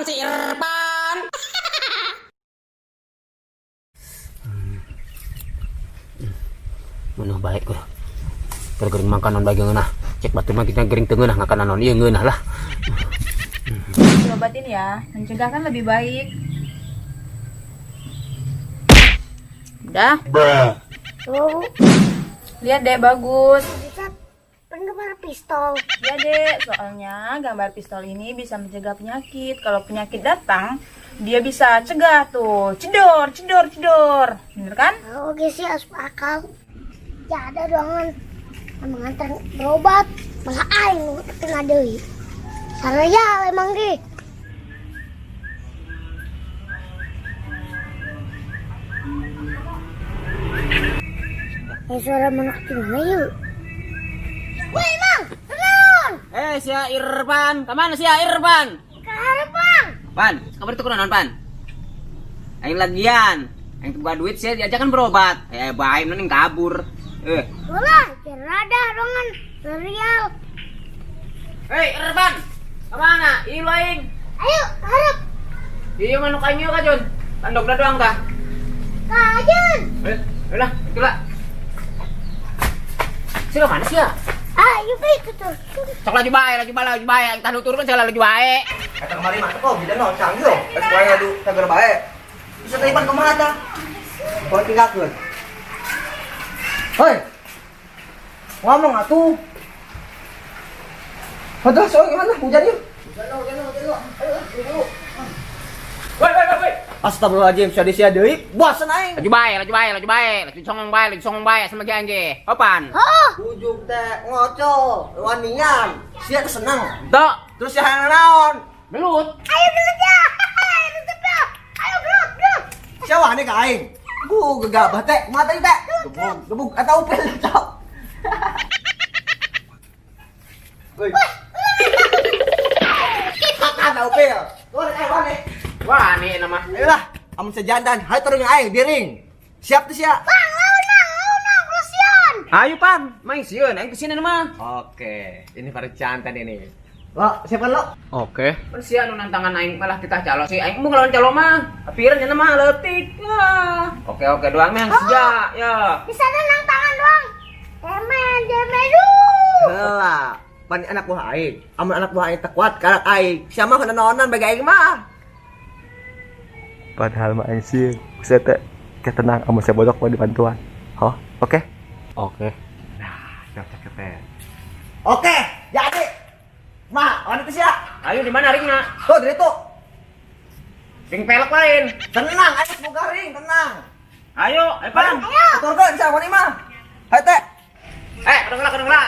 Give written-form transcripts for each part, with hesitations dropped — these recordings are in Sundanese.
Ngelawan si Irfan. Menuh baik kok. Tergering makanan bagi ngeunah. Cek batur mah kita gering teu ngeunah makanan naon ieu ngeunah lah. Diobatin ya, mencegah kan lebih baik. Udah. Tuh, Lihat deh bagus. bisa penggemar pistol. Ya dek, soalnya gambar pistol ini bisa mencegah penyakit. Kalau penyakit datang, dia bisa cegah tuh. Cedor, cedor, cedor. Bener kan? Oke sih, asup akal. Ya ada doangan mengantar berobat malah aing nu kena deui. Saraya emang ge. Eh, suara manak di mana yuk? Woi, Mang, tenang. Eh, sia Irfan, kemana sia Irfan? Ke hareup, Bang. Pan, kabar itu kunaon pan? Aing lagian, aing teu boga duit sia diajakan berobat. Eh, bae mending kabur. Eh, Ulah, rada dongan serial. hei Irfan, kemana? Ieu aing. Ayo, ke hareup. Ieu mah nu ka ieu ka Jun. Tandokna doang kah? Kajun. Eh, ulah, itulah. Sila mana sih ya? Ah, yuk ikut tuh. Sok laju bae, laju bae, laju bae. Aing tahan turun kan segala laju bae. Kata kemarin mah kok beda no canggih loh. Pas gua ngadu cager bae. Bisa taipan kumaha tah? Kau tinggalkeun. Hoi. Ngomong atuh. Aduh, soal gimana? Hujan yuk. Hujan hujan hujan. Ayo, dulu. Woi, woi, woi, woi. Astagfirullahaladzim, sia sia deui. Bosen aing. Laju bae, laju bae, laju bae. Laju songong bae, laju songong bae sama aing ge. Opan. Oh, Ujung teh ngocol, wanian. Sia teh seneng. Tok, Terus sia hayang naon? belut. ayo gelut ya. Ayo gelut ya. Ayo gelut, gelut. Sia wani ka aing. Bu gegabah teh, kumaha tadi teh? Gebug, gebug atau upil cok. Woi. Ada upil. Wah, eh wani. Wah, nih nama. Ayolah, amun sejantan, hayu turun aing di ring. Siap tuh sia. Bang, lawan Bang, lawan Bang, kasihan. Ayo pan, main sieun aing kesini mah. Oke, ini baru jantan ini. Lo, siapa lo? Oke. Pan sia nu nantangan aing malah kita calo sih. Aing mau ngelawan calo mah. Apiran nya mah leutik. Wah. Oke oke doang mah sia ya. Bisa nang tangan doang. Temen, temen duh. Helah, pan anak buah aing. Amun anak buah aing teu kuat karak aing. Sia mah naonan bagi aing mah. Padahal mah aing sieun. Saya teh tenang amun saya bodok mau dibantuan. Oh, oke. Oke. Nah, siap cakep teh. Oke, jadi. Ma, wani teh sia. Ayo di mana ringna? Tuh, dari itu. Ring pelek lain. Tenang, ayo buka ring, tenang. Ayo, ayo pan. Aturkeun sia wani mah. Hayu teh. Eh, kadang lah, kadang lah.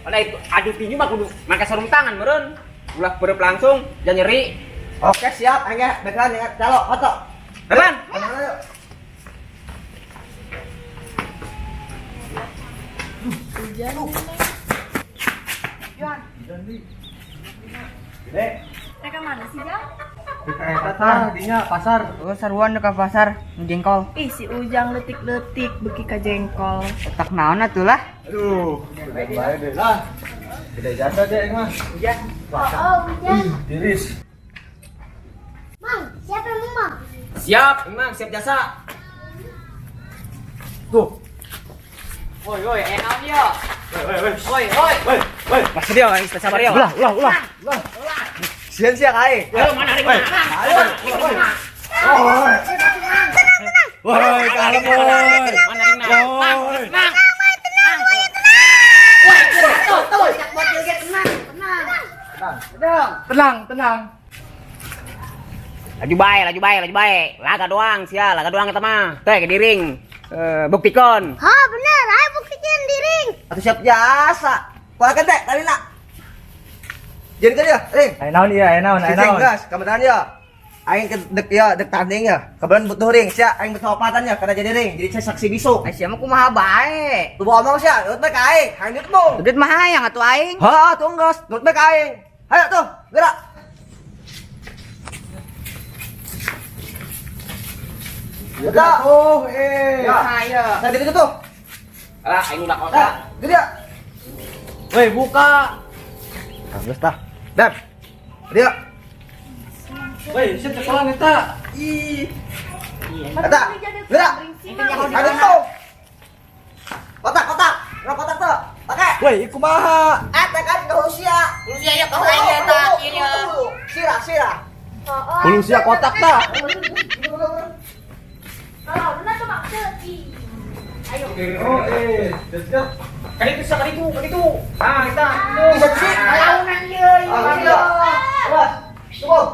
Pada itu adu tinju mah kudu make sarung tangan meureun. Ulah berep langsung, jangan nyeri. Oke, siap. Aing ge bekelan ya, calo, foto. Ayo, Pan. Ayo. Hujan. Juan. Dek, Mereka mana sih, Jang? eta tah dinya pasar. Oh, saruan ke pasar jengkol. Ih, si Ujang letik-letik beki ka jengkol. Tak naon atuh lah. Aduh, bae deh lah. Beda jasa deh aing mah. Hujan. Oh, hujan. Tiris. Mang, siapa yang mau, Mang? Siap, emang siap jasa. Tuh. Woi, woi, enak yo. Woi, woi, woi. Woi, woi. Woi, woi. Mas dia, aing sabar ya. Ulah, ulah, ulah. Ulah. Sieun sia ka aing. Ayo mana ring? Ayo. Woi. Woi, kalem woi. Mana ring? Woi. Tenang. Tuh, tuh, cak bocil ge tenang, tenang. Tenang, tenang. Laju bae, laju bae, laju bae. Laga doang sia, laga doang eta mah. Teh ke diring. Eh, buktikan. Ha, bener. Ayo buktikan di ring. Atuh siap jasa. Kuat teh tadi nak. Jadi kan ya, ring. Ayo naon ieu, ayo naon, ayo Cicing naon. gas, kabeneran ya. Aing ke dek ya, dek tanding ya. Kebetulan butuh ring, sia aing butuh opatan ya karena jadi ring. Jadi saya saksi bisu. Ai sia mah kumaha bae. Tuh omong sia, nurut bae ka aing, hayang duit mung. Duit mah hayang atuh aing. Ha, tuh gas, nurut bae ka aing. Ayo tuh, gerak. Gerak. Oh, eh. Ya. Ayo. Nah, dari itu tuh. Alah, aing udah kota. Nah, itu dia. Woi, buka. Nah, geus tah. Dap. Dia. Woi, siap sekolah eta. Ih. Eta. Gerak. Ada tuh. Kotak, kotak. Rok kotak tuh. Pakai. Woi, kumaha? Eta kan ke Rusia. Rusia ya kau aing eta ieu ya. Sirah, sirah. Hulu sia kotak ta. Kalau benar tuh maksud. Ayo. Oh, eh. Kali itu kali itu, kali itu. Ah, kita. Bisa sih. Launan ieu ieu. Awas. Cukup.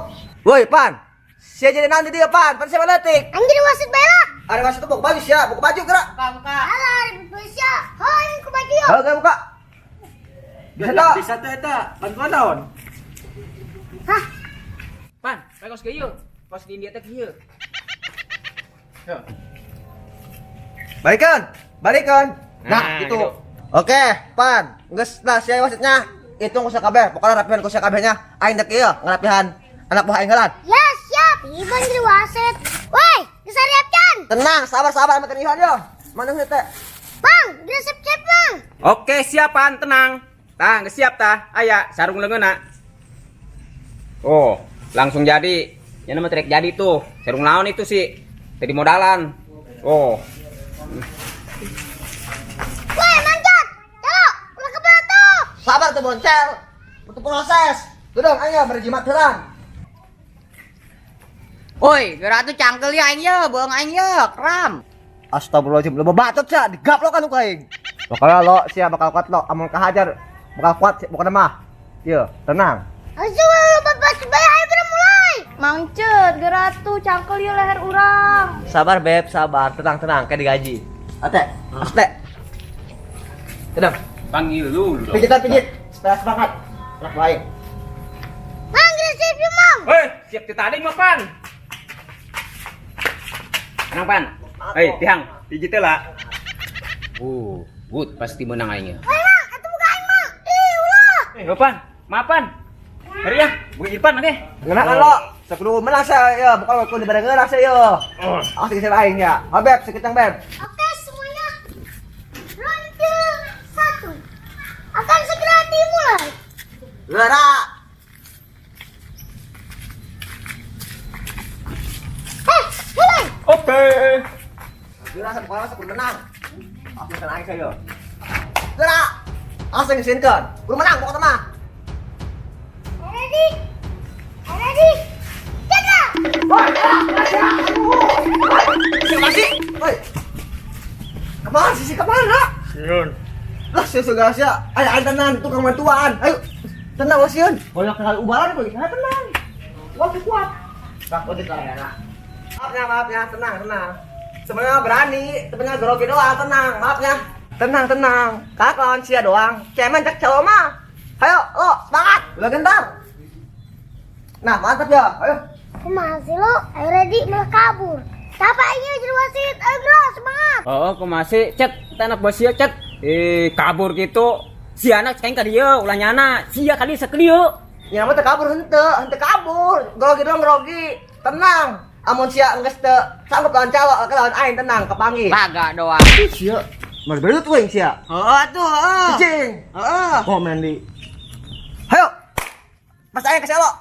Woi, Pan. Sia jadi nanti dia, Pan. Pan siapa letik? Anjir wasit bela. Ada wasit tuh buka baju sia, buka baju gerak. Buka buka. Alah, ribut Malaysia. Hoi, ku baju yo. Oke, buka. Bisa tak? Bisa teh eta. Bantuan naon? Hah? Pan, pakai kos kieu. Kos di India teh kieu. Balikan, balikan. Nah, Nah, gitu. gitu. Oke, Pan. Geus lah sia wasitnya. Hitung ku sakabeh, pokoknya rapihan ku sakabehnya. Aing dek ieu ngerapihan anak buah aing heula. Ya, siap. Iban jadi wasit. Woi, geus siapkan. Tenang, sabar sabar makan Ihan yo. Mana sih teh? Bang, geus siap-siap, Bang. Oke, siap Pan, tenang. Tah, geus siap tah. Aya sarung leungeunna. Oh, langsung jadi. Ya nama trek jadi tuh. Sarung naon itu sih? Tadi modalan. Oh. Woi, manjat. Calo, ulah ke tuh. Sabar tuh boncel. Butuh proses. Tuh dong, ayo berjimat heula. Woi, geura tuh cangkel ya aing ye, bohong aing ye, kram. Astagfirullahaladzim, lo bacot sia, digaplok kan ku aing. Pokoknya lo sia bakal kuat lo, amun kahajar bakal kuat pokoknya mah. Iya, tenang. Ayo, bapak bae ayo mulai. Mangcet, geura tuh cangkel ieu leher urang. Sabar beb, sabar, tenang tenang, kayak digaji. Ate, ate. Tenang. Panggil dulu. dong. Pijitan pijit, supaya semangat. Anak baik. Mang, geus siap, Mang. Hei, siap ti tadi mah Pan. Tenang Pan. Hei, tihang, pijit lah. Oh, good, pasti menang aingnya. Woi, Mang, atuh buka aing, Mang. Ih, ulah. Eh, Pan, maaf Pan. Mari ya, buka Irfan nanti. Ngeunaan lo, sebelum menang saya ya, bukan waktu di bareng ngeunah saya ya. Awas geus aing ya. Ha beb, sekitang beb. Oke, semuanya. Ronde 1 akan segera dimulai. Gerak. Eh, mulai. Oke. Gerak sa pokoknya kudu menang. Aku tenang aing saya. Gerak. Awas ngesinkeun. Kudu menang pokoknya mah. Ready? Ready? Jaga. Siapa sih? Woi. Kemana sih? Kemana? Sieun. Lah, sia segala sia. Ayo, ayo tenang, tukang bantuan. Ayo, tenang lah sieun. Banyak sekali ubaran kok, saya tenang. Kuat kuat. Takut di kamera. Maaf ya, maaf ya, tenang, tenang. Sebenarnya berani, sebenarnya grogi doang, tenang, maaf ya. Tenang, tenang. Kak lawan sia doang. Cemen cek cowok mah. Ayo, lo, semangat. Udah gentar. Nah, mantap ya. Ayo. Kumaha sih lo? Ayo ready malah kabur. Siapa ini jadi wasit? Ayo gerak, semangat. Oh, kumaha sih? Cet, anak bos sia, cet. Eh, kabur gitu. Si anak ceng ka dieu, ulah nyana. Sia ka dieu sakelieu. Ya mah teu kabur henteu, henteu kabur. Grogi doang grogi. Tenang. Amun sia geus teu sanggup lawan cowok, lawan aing tenang kepanggih. Baga doang. Sia, mah belut we sia. Heeh atuh, heeh. Cicing. Heeh. Komen di. Hayo. Mas aing kasih lo.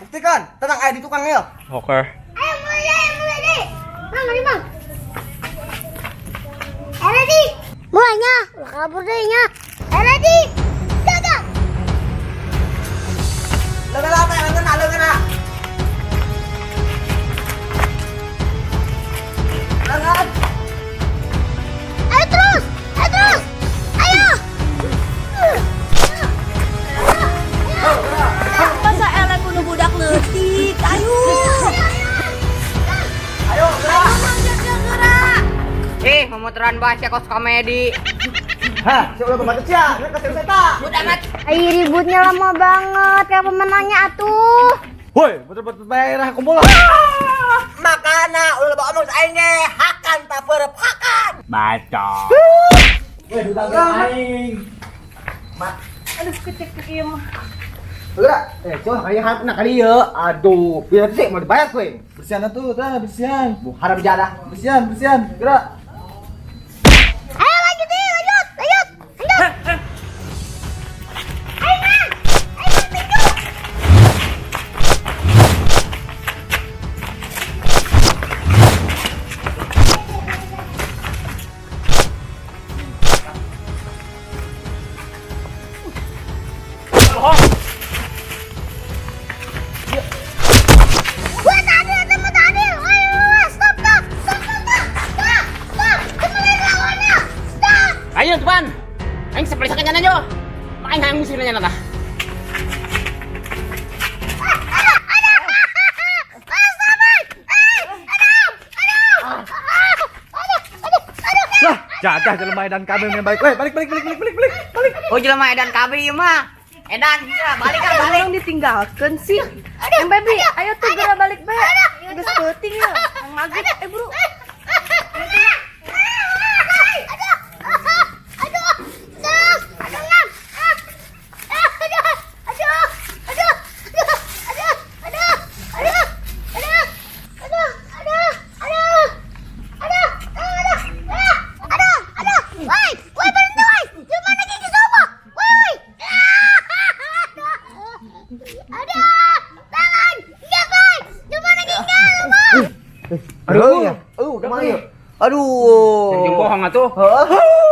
Buktikan, tenang aing di tukang ya. Oke. Ayo mulai deh, ayo mulai deh. Mang, mari mang. Ayo ready? Mulainya, ulah kabur deh nya. Ayo ready? Jaga. Leungeun apa leungeun leungeun. Leungeun. Ayo terus, ayo terus. Ayo. Masa elek kudu budak leutik, ayo. Ayo, gerak. Gerak. Ih, memuteran bahasa kos komedi. Hah, sia ulah pembantu sia, gerak kasih seta. Udah amat. Ayo ributnya lama banget, kayak pemenangnya atuh. Woi, betul-betul bayar aku bola. Makana ulah loba omong aing ge, hakan taperep hakan. Baca. Woi, udah aing. Aduh, kecek ieu mah. Gerak. Eh, coba kali harap nak kali ya. Aduh, biar sih mau dibayar kowe. Bersihan atuh, tah, bersihan. Bu harap jadah. Bersihan, bersihan, gerak. Ayo lanjut deh, lanjut, lanjut, lanjut. Ayo mang, ayo mang tinju. Aing hayang ngusir nya tah. Aduh, aduh. Ah, sabar. Ah, aduh, aduh. Ah, aduh, aduh, aduh. Lah, jadah jelema edan kabeh main balik. Weh, balik balik balik balik balik balik. Balik. Oh, jelema edan kabeh ieu mah. Edan, ya, balik kan balik. Tolong ditinggalkan sih. Yang baby, ayo tuh geura balik bae. Geus peuting ya. Yang maghrib, eh buru. Aduh, aduh, aduh, aduh, ngam. Aduh, aduh, aduh, aduh, aduh, aduh, aduh, aduh, aduh, aduh, aduh, aduh, aduh, aduh, aduh, woi, woi berhenti woi, gimana gigi sopo, woi, woi, aduh, tangan, enggak woi, gimana gigi sopo? Aduh, ya. Aduh, kumaha ieu? Aduh. Jeung bohong atuh. Heuh.